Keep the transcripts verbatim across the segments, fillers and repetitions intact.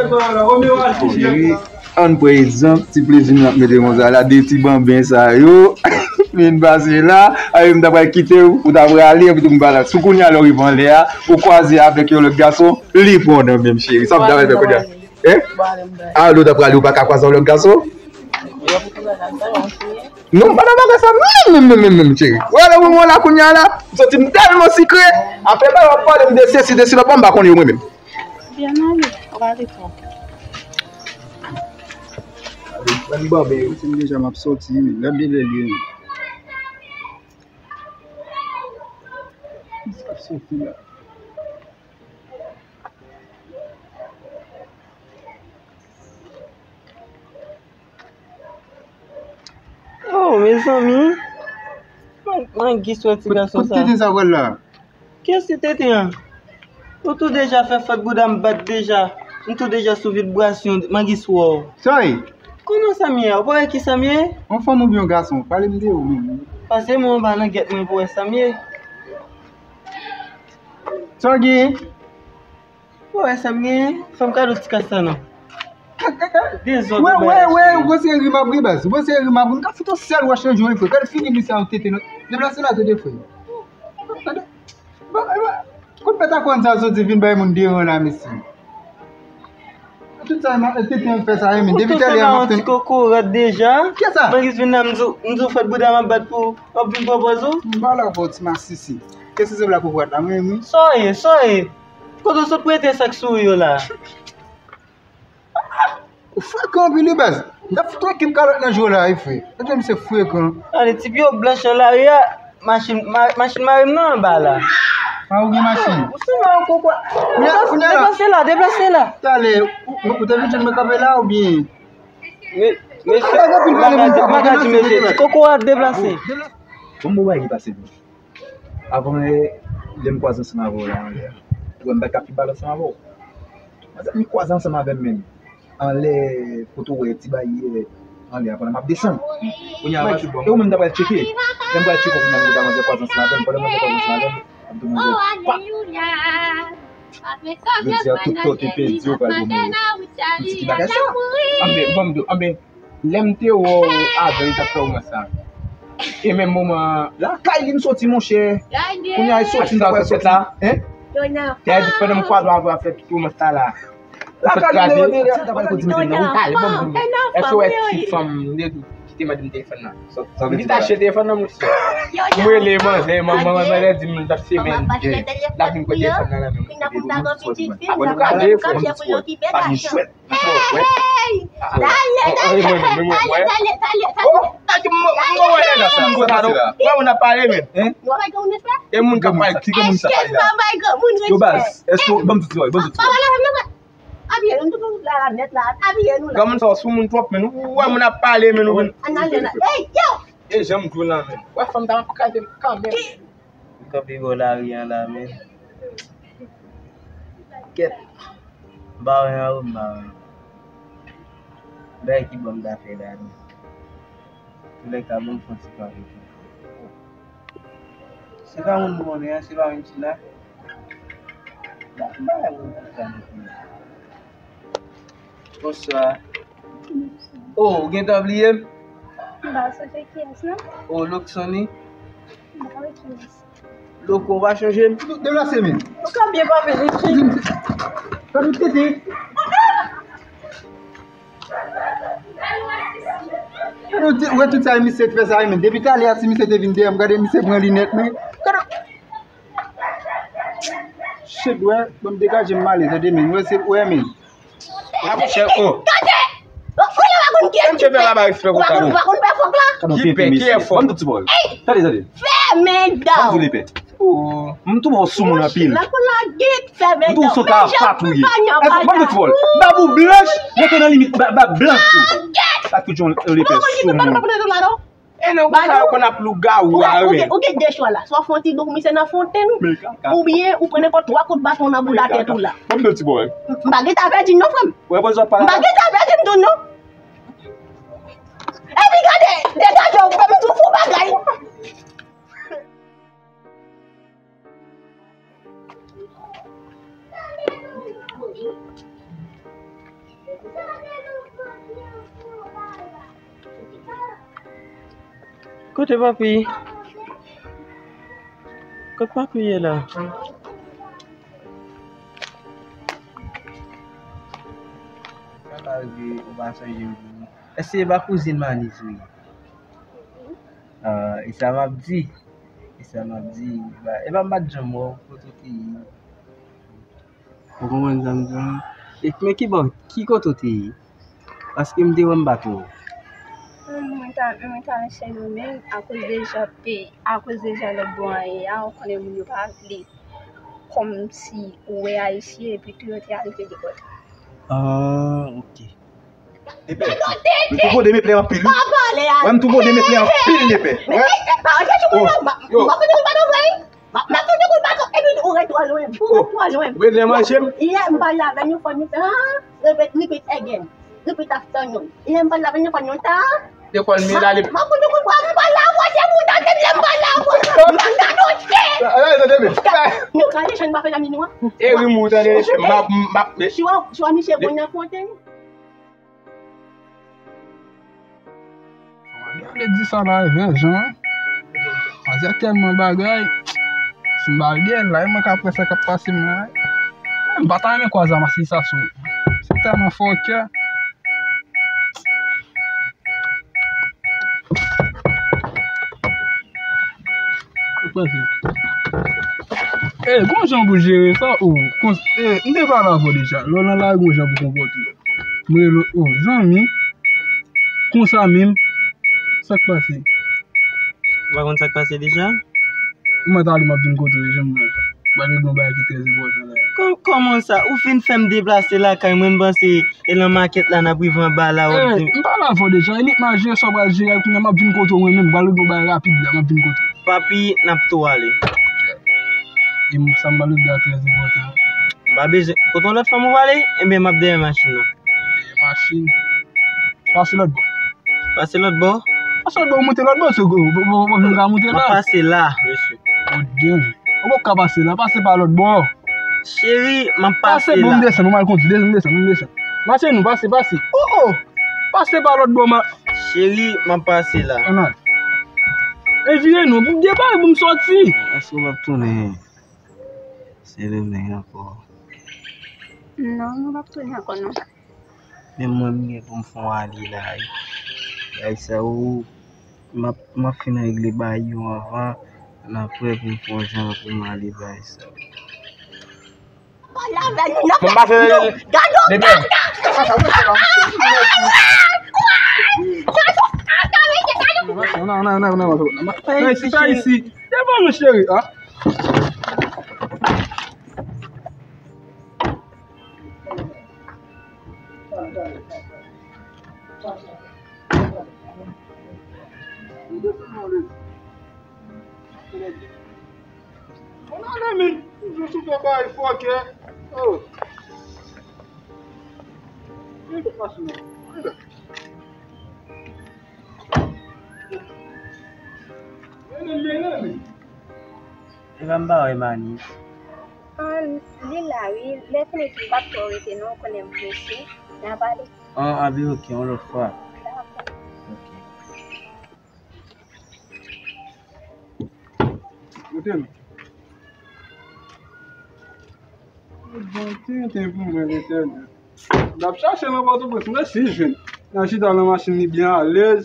Cheri, ann pran egzanp ti plezi nou ap mete konsa la, de ti banben sa yo. Vin pase la, ayo m ta pral kite w, ou ta prale, epi tou m pa la. Sou kounye a lè w rive anlè a, ou kwaze avèk yon lòt gason, li pran w nan men m, cheri. Sa w ta pral fè kounye a? Hein? A, lè w ta prale, ou pa ka kwaze yon lòt gason? Non, m pa nan bagay sa menm, menm, menm, menm, menm, cheri. Ou wè lè w la kounye a la, m santi m tèlman sikre. Afè bagay w ap pale m de sesi, de sela, bon, m pa konnen yo mwen menm. Byen ale, w ale twòp. Ban m banben yo, se m deja m ap soti, men lè de lè li ye. M ap soti la. Oh, mezanmi. Man, man gis wè ti gason sa. Kote tete sa pral la? Kiyès ki tete an? Ou tou deja fè fòt bouda m bat deja. M tou deja sou vibrasyon, man gis wè w. Sa ye? Kòman sa m ye a? Ou pa wè ki sa m ye? Yon fanm oubyen yon gason? Pale m de ou menm. Pase mwen anba langèt mwen pou wè sa m ye. Sa w gen? Ou wè sa m genyen? Fè m kado ti kastana. Dezòd. Wè, wè, wè, ou panse ri m ap ri baz? Ou panse ri m ap ri? M ka fout yon sèl wòch nan je w wi frè. Gade figi misye a, yon tete nan. Deplase la tete frè. Kote pèt a kòn sa soti vin bay moun deran la mesye? Tout sa tete an fè sa wi men. Depi talè a m ap tann. Ou tou sanble yon ti kokorat deja. Kiyès sa? Mwen ki vin la m di w, m di w fòt bouda m ap bat pou w ap vin pran pòz ou. M pa la pou ti masisi. Kiyès ki sanble ak kokorat la? Mwen wi. Sa w ye, sa w ye? Kote w sot prete sa k sou ou yo la? Ou frekan anpil wi baz. M t ap fout ekip kalòt nan je w la wi frè. Gade misye frekan. Gade ti pye w blanch nan lari a. Machin, ma-, machin mari m nan anba la. A, ou gen machin? Ou sanble yon koko. Kounya, kounya la. Deplase la, deplase la. Talè, ou, ou te vin jwenn mwen kanpe la oubyen? Mesye, m pa ka di mesye, ti koko a deplase. Bon, bon, bagay ki pase tou. Avan yè, lè m kwaze ansanm avè w la anlè a, ou wè m pa t ka pi bal ansanm avè w. Manzè, m kwaze ansanm avè m menm. Anlè kote w wè ti baryè anlè a pandan m ap desann. Kounye a, e ou menm ta pral tcheke. Lè m pral tcheke w kounye a, m wè manzè kwaze ansanm avè m. Pandan manzè kwaze ansanm avè m, m ap di manzè, pa! Jodi a, tout tò te pèdi, ou pral goumen. Pou ti ki bagay sa? Anben, bon, m di w, anben, lè m te wè w avè l, li t ap fè womans la. E menm moman an, lakay li m soti, monchè. Kounye a, li soti, sa pral fèt la, hein? Te a di pandan m kwaze w avè w ap fè tout womans la la. Ou fèk kraze. Èske w wè ti fanm ki te mande m telefòn nan? M vin tache telefòn nan, monchè. M rele manzè, manzè di m l t ap semèn. L ap vin pran telefòn nan nan men m. Apre nou kraze, frè. Pa gen chwèt. Hey! Talè, talè, talè, talè, talè, talè. Oh, talè, m wè nèg sa. Wè moun ap pale, men. E moun k ap pale. Ki granmoun sa pale la? Yo, baz, èske w, ban m di ti bagay, ban m di ti bagay. Abiye nou, tout moun la nèt la, abiye nou la. Granmoun sa sou moun twòp, men ou wè moun ap pale, men nou vin. Ann ale la. Hey, yo! E jan m di w la, men. Wè fanm ta ap kraze m kanmenm. M kanpe bò lari an la, men. Kèt. M pa wè anwo, m pa wè. Bagay ki bon m ta fè la, men. Toulèka, bon, m fè yon ti kanpe. Se pa moun m konnen an, se pa menm sila. Ba, ba, ba, ba, ba, ba. Bonswa. Oh, ou gentan bliye m? M pa sonje kiyès, non. Oh, Luxony? M pa wè kiyès. Loko, ou pa chonje m? Deplase men. Ou ka byen pa vin isit. Fè nou tete. Ou te, ou wè tout sa misye t fè sa, men depi talè a, si misye te vin dèyè m, gade misye pran linèt, men. Gade. Shit, wè, ban m degaje m ale, tande, men. Wè, se, wè, men. A, monchè, oh. Tande! Ou la pa konn kiyès ki fè. Ou pa konn, ou pa konn fè fòk la. Ki pè, ki fòk? Ban m tout ti bòl. Tande, tande. Fèmen dan w. Ban m tout epè. Oh, m tou bon sou moun anpil. Lakou la git, fèmen dan w. M tou sou ka fat ou ye. Ban m tout ti bòl. Bab ou blanch, rete nan limit, ba, bab blanch ou. Sa tout jon lepè sou moun. E nan konsa yo konn ap lougawou a, wi. Ou gen, ou gen de chwa la. Swa fè yon ti don pou misye nan fontenn, oubyen ou pran nenpòt twa kout baton nan bouda tèt ou la. Ban m de ti bòl. M pa gentan avèti non, frè m. M pa gentan avèti m tou non. Epi gade, degaje w, frè m, m di w fon bagay. Kote papi? Kot papi ye la? Sa pa rive, ou pa sonje m pou mwen. Èske se pa kouzin Manis ou ye? Ah, e sa m ap di. E sa m ap di. Ba, e pa m pa t janm wè w, kote w te ye? Ou konprann sa m di w? E, men ki bò, ki kote w te ye? Paske m te wè m pa t wè w. Mwen ta, mwen ta chèche nou menm, akoz de jan peyi, akoz de jan lòt bò an ye a, ou konnen moun yo pa vle kòmsi ou wè Ayisyen, epi tou yo te al fè depòte. Ah, ok. Epè, m tou gode men plè anpil, wi. Wè, m tou gode men plè anpil, epè. Wè. Oh, yo. M ap fout ou kout baton, epi ou ret twò lwen. Ou ret twò lwen. Ou bezwen manje m? Yè m pale avè nou fò nou ta. Repeat, repeat again. Repeat after nou. Yè m pale avè nou fò nou ta. Lekòl, men la, li. M ap fout ou kout baton, m pale avè w, se pou w tande m, lè m pale avè w. M pa ka dote. Ala, tande, men. Nou ka desann pa fè zanmi nou an. E wi, m ou tande, m ap, m ap, men. Si w, si w misye bon nan konte. Gade di sa la, e vèjan, wi. Manzè tèlman bagay. Si m ba l dèyè l la, e mwen k ap wè sa k ap pase m la, wi. M pa ta renmen kwaze a Masinisa sou. Se tèlman fòkè. Ou panse? E, gon jan pou jere sa, ou, kons-, e, m te pale avè w deja. Lè w nan lari, gon jan pou konpòte w. M rele w, o, zanmi. Konsa menm. Sa k pase? Ou pa konn sa k pase deja? Mwen ta ale, m ap vin kote w, janm nan. Ba, gen yon bagay ki trè enpòtan la. Kò-, kòman sa? Ou fin fè m deplase lakay mwen, m panse e nan makèt la n ap rive anba la, w ap di m. M pale avè w deja, e nèt m a jere sa w pral jere a, kounye a m ap vin kote w mwen menm, m pral regle yon bagay rapid la, m ap vin kote w. Papi, n ap tou ale. E m, sa m pral regle a trè enpòtan. M pa bezwen. Kote yon lòt fanm ou prale? Ebyen, m ap dèyè machin nan. Dèyè machin. Pase lòt bò. Pase lòt bò? Pase lòt bò, ou monte lòt bò, se ou, ou, ou, ou vin ka monte la. M ap pase la, mesye. O, damn. Ou poko ka pase la, pase pa lòt bò. Cheri, m ap pase la. Pase, bon, m desann, m al kondi, desann, desann, desann. Mache nou, pase, pase. O, o! Pase pa lòt bò, ma. Cheri, m ap pase la. Ann al. E vire nou, m gen bagay pou m sòti. Èske w p ap tounen? Se demen ankò. Non, nou p ap tounen ankò, non. Men mwen, m gen pou m fè yon ale la, wi. Bagay sa yo, m ap, m ap fin regle bagay yo anvan, n ap wè pou m fè yon jan pou m ale bagay sa yo. Bon, m pase, bebe. Non, non, non, non, non, non. Isi, isi. Devan nou, cheri, a. Mwen ale, men, toujou sou fè bagay fòkè. Oh. Men, machin nan. Mennen, mennen, men. Epa m pa wè Manis. An, li la wi, lè fini tou m p ap twò rete non, ou konnen m prese. N a pale. An, anben, ok, yon lòt fwa. Dakò. Ok. Kote m? Bon tenten pou mwen, Letènèl. M ap chache nan Pòtoprens, mwen si jwenn. Nan chita nan machin li byen alèz.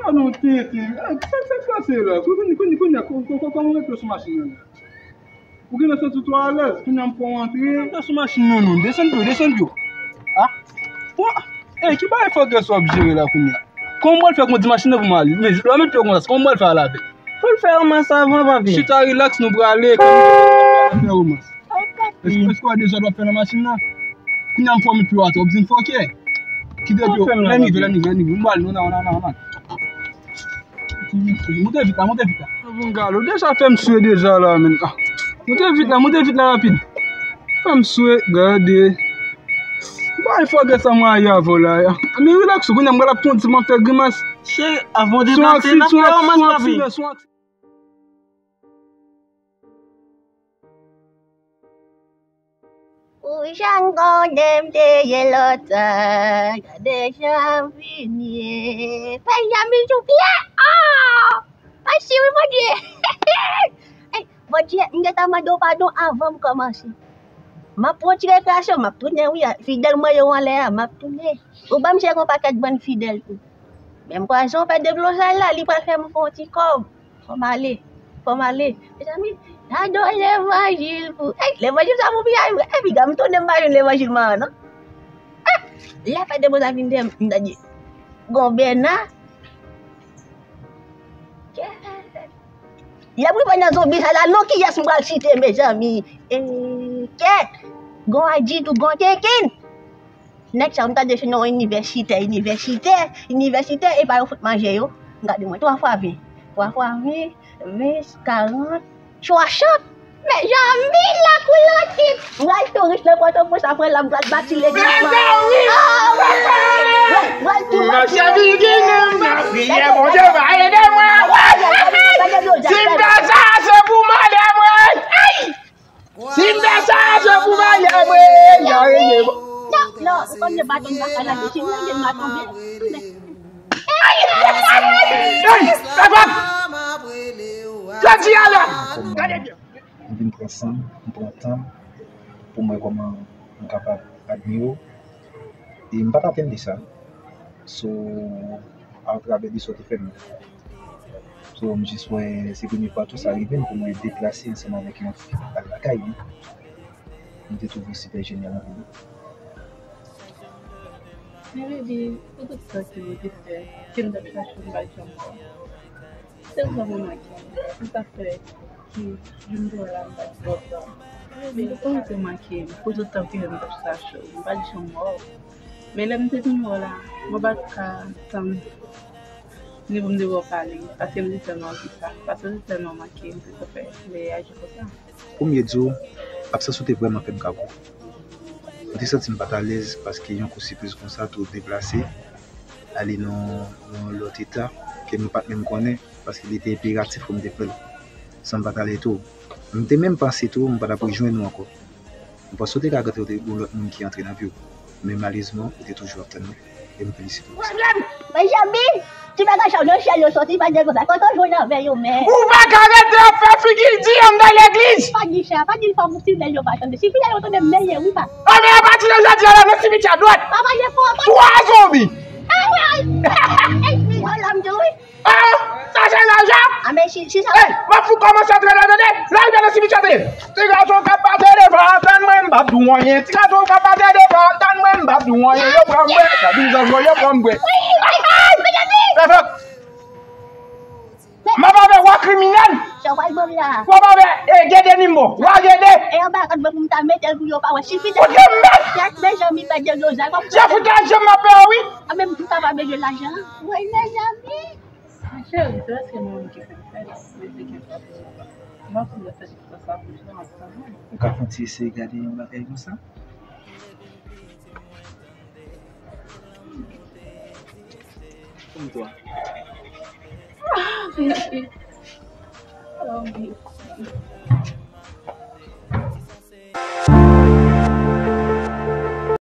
Sa nou tenten. Sa, sa k pase la? Kounye, kounye, kounye, kò-, kò-, kò-, kòman w rete sou machin nan la? Ou genlè santi w twò alèz, kounye a m fè w antre. Desann sou machin nan, non. Desann pye w, desann pye w. A? Bon, e, ki bagay fòkè sa w ap jere la kounye a? Kòman m pral fè kondi machin nan pou m ale? Men, lè w met pye w konsa, kòman m pral fè ale avè l? Fò l fè ranmas avan, papi. Chita, rilaks, nou prale. Fè ranmas. Èske, èske w wè dezòd w ap fè nan machin nan? Kounye a m fòme pye w atò, w ap di m fòkè. Kite pye w. Lè m rive, lè m rive, lè m rive. M pral, non, non, non, non, non. Moute vit la, moute vit la. Bon, galo, deja fè m swe deja la, men. Ah. Moute vit la, moute vit la rapid. Fè m swe, gade. Bay fòkè sa mwen aye avè w la. Men rilaks ou, kounye a m pral ap kondi, m ap fè grimas. Cheri, avan w deplase, n ap fè ranmas, papi. Son aksi, son aksi, son aksi. Ou jan konnen m te ye lontan, gade jan m vin ye. Pèp Jami tou pye. Oh! Mèsi wi, Bondye. Ey, Bondye, m gentan mande w padon avan m kòmanse. M ap pran ti rekreasyon, m ap tounen wi. Fidèl mwen yo anlè a, m ap tounen. Ou ban m se yon pakèt bann fidèl tou. Menm pwazon pè deblozay la, li pral fè m fè yon ti kòb. Fò m ale. Fò m ale. Mezanmi, n a do levanjil pou. Ey, levanjil sa pou piga wi. Ey, piga, m tounen m pa jwenn levanjil man an, non. Ah! Lè pè deblozay vin dèyè m, m ta di, Gon Bèna. Y ap reprann nan zonbi sa la, non, kiyès m pral site, mezanmi? E, kèt! Gon Adji tou, Gon Kenken! Nèg sa yo, m tande se yon inivèsitè, inivèsitè, inivèsitè, e pa yo fout manje yo. Gade mwen, twa fwa ven. Twa fwa ven, ven, karant, swasant. Mezanmi, la kou lòt tip. M pral touris nan Pòtoprens, apre la, m pral bati legliz. Mezanmi! Ah, m pral tou bati legliz. Priye Bondye va ede mwen. Si m fè sa, se pou malè mwen. Ay! Si m fè sa, se pou malè mwen. Non, non, ou konn se baton m pa ka lage. Si m lage, m a tonbe. Ey, Evans! Jodi a la! Gade byen. M vin pran san m, m pran tan m pou m wè kòman m kapab admire w. E m pa t atann de sa. So, atravè de sa w te fè m. So, m jis wè se premye fwa tou sa rive m pou mwen deplase ansanm avèk yon fi al lakay li. M te twouve w sipè jenyal anpil. Men baby, pou tout sa ke w te fè, ke m t ap chache w, m pa t janm wè w. Se ou sa pou manke m. Se sa fè ki jou m te wè la, m pa t wè w. Men ou pa te manke m. Pou tout tan ke m t ap chache w, m pa t janm wè w. Men lè m te vin wè w la, mwen pa t ka tann ni pou m te wè w pale, paske m te tèlman anvi sa, paske w te tèlman manke m, se sa fè m reyaji konsa. Pou m ye di w, absans ou te vrèman fè m kako. Mwen te santi m pa t alèz paske yon kou sipriz konsa tou deplase, ale nan yon lòt eta ke nou pa t menm konnen, paske li te enperatif pou m te fè l. San m pa t ale tou. M te menm panse tou, m pa t ap rejwenn ou ankò. M panse w te ka gentan te gon lòt moun ki antre nan vi w. Men malerezman, ou te toujou ap tann mwen. E m felisite w pou sa. Pwoblèm! Benjamin! Ti bagay sa yo nan syèl yo soti, pa di konsa. Kote w jwenn avè yo, men? Ou pa ka rete ap fè figi di anndan legliz! Pa di sa, pa di l fò pou fidèl yo pa tande. Si fidèl yo tande, m mele wi, pa. A, men apati de jodi a la, nan simityè dwèt! Pa pale fò, pa. Twa zonbi! Ah, ouais! Ey, ey, ey, la, m di wi. Ah, sa se lajan? Ah, men si, si sa. Ey, m ap fout kòmanse antre la, tande. Lè l vin nan simityè, tande. Ti gason k ap pase devan antèn mwen, m p ap di w anyen. Ti gason k ap pase devan antèn mwen, m p ap di w anyen. Yo pran m bwè, sa bizanj mwen, yo pran m bwè. Ey, ey, ey, ey, ey, ey. M ap avè w a kriminèl. Sa w pral ban m la? W ap avè, e, Gede Nimbo. W a Gede. E anba kòd mwen pou m ta mete l pou yo pa wè. Sifi de. Kote m mèt? Tèt Benjamin pèdi lozay. Jefrika, je m ap pè wi. A, men m pa bezwen lajan. Woy, Benjamin. Cheri, se paske mwen menm ki fè m fè l, men se gen pa pou mwen. M pa konn lè fè tout sa pou mwen ansanm. Ou ka fè yon ti eseye gade yon bagay konsa? Kòm twa. Ah, baby. Oh, baby.